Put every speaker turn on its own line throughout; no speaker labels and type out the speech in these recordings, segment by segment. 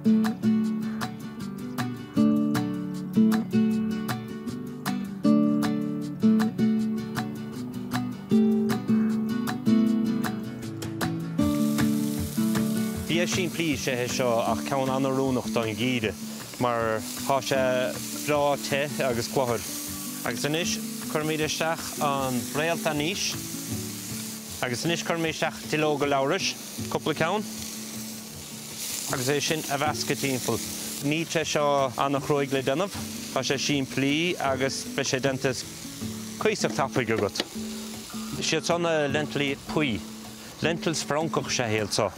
Bia simplí is ea é seo ach ceann an-oiriúnach don gheimhreadh mar tá sé breá te agus cluthar. Agus anois cuirfimid isteach an réalt ainís agus anois cuirfimid isteach duilleoga labhrais, cúpla ceann. Agus é sin a mheascadh timpeall. Níl sé seo an-chruaidh le déanamh, tá sé simplí agus beidh sé déanta cuíosach tapaidh agat. Is iad seo na lentilí buí. Lentils Francach is ea iad seo.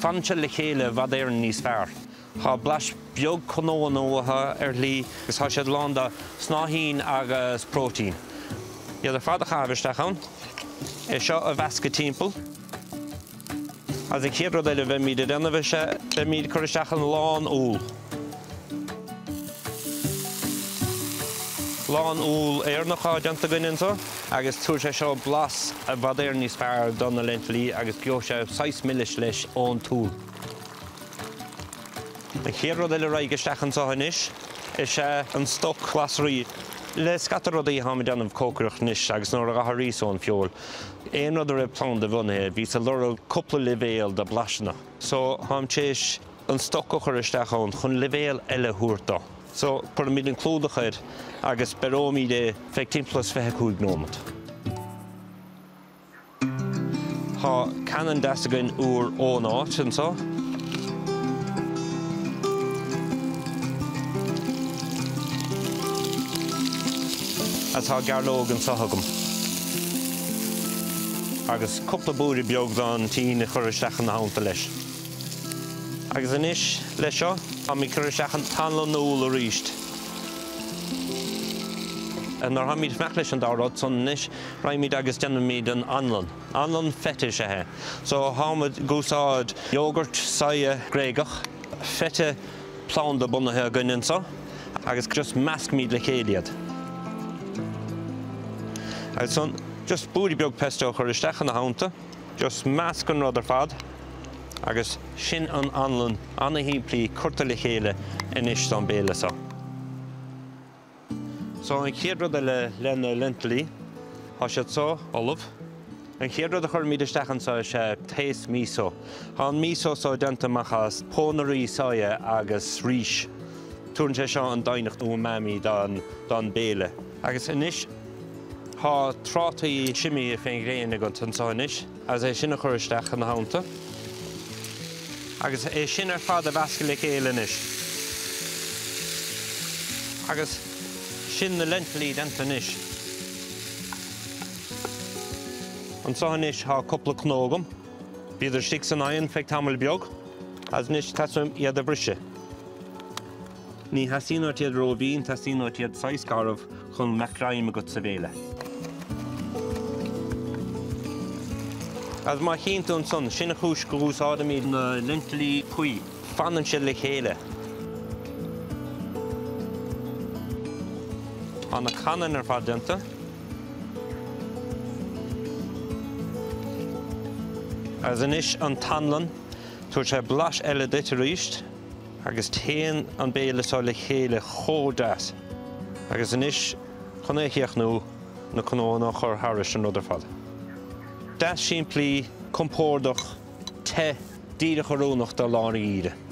Fanann siad le chéile i bhfad Éireann níos fearr. Tá blais beag cnónna uathu ar shlí agus tá siad lán de snáithín agus próitéin. Iad ar fad a chaitheamh isteach ann. É seo a mheascadh timpeall. Agus an chéad rud eile a bheimid ag déanamh is ea beimid ag cur isteach an lán úll. Lán úll Éireannach atá déanta againn anseo agus tabharfaidh sé seo blas i bhfad Éireann níos fearr do na lentilí agus gheobhaidh sé saghas milis leis ón t-úll. An chéad rud eile a raghaidh isteach anseo anois is ea an stoc glasraí. Le scata rudaí atáim ag déanamh cócaireacht anois agus nuair a dh'athraíos ón feoil, aon rud a raibh planda bhunaithe, bhíos ag lorg cúpla leibhéal de blaiseanna. So, táim tar éis an stoc a chur isteach ann chun leibhéal eile a thabhairt dó. So, cuirfimid an clúdach air agus beireoimid é feadh timpeall is 25 nóimeat. Tá cannan deas againn úr ón áit anseo. Agus tá gairleog anseo agam. Agus cúpla blúire beag den tím a chur isteach ina theannta leis. Agus anois leis seo, táimid ag cur isteach an t-anlann úll arís. Nuair atáimid ag fanacht leis an dá rud san anois, Raghaimid agus déanfaimid an anlann. Anlann feta is ea é. So táimid ag úsáid iógart soighe Gréagach, feta planda bunaithe againn anseo agus just meascaimid le chéile iad. Agus ansan just blúire beag pesto a chur isteach ina theannta. Just measc an rud ar fad agus sin an anlann ana-shimplí curtha le chéile anois don béile seo. So an chéad rud eile le na lentilí, tá siad seo ullamh. An chéad rud a chuirfimid isteach anseo is ea taos miso. Tá an miso seo déanta amach as pónairí soighe agus rís. Tabharann sé seo an doimhneacht umami don don béile. Agus anois tá trátaí tirimithe fén ghréin agat anseo anois agus é sin a chur isteach ina theannta. Agus é sin ar fad a mheascadh le chéile anois. Agus sin na lentilí déanta anois. Anseo anois tá cúpla cnó agam. Bhíodar istigh san oigheann feadh tamaill beag agus anois teastaíonn uaim iad a bhriseadh. Ní theastaíonn uait iad rómhín, teastaíonn uait iad saghas garbh chun mbeadh greim agat sa bhéile. Agus má chíonn tú ansan, sin an chúis go úsáidimid na lentilí buí, fanann siad le chéile. Tá na cannain ar fad déanta. Agus anois an t-anlann, tabharfaidh sé blais eile duit arís. Agus téann an béile seo le chéile chomh deas. Agus anois, chun é a chríochnú, na cnónna a chur thairis an rud ar fad. Deas simplí, compordach, te, díreach oiriúnach do lár an gheimhridh.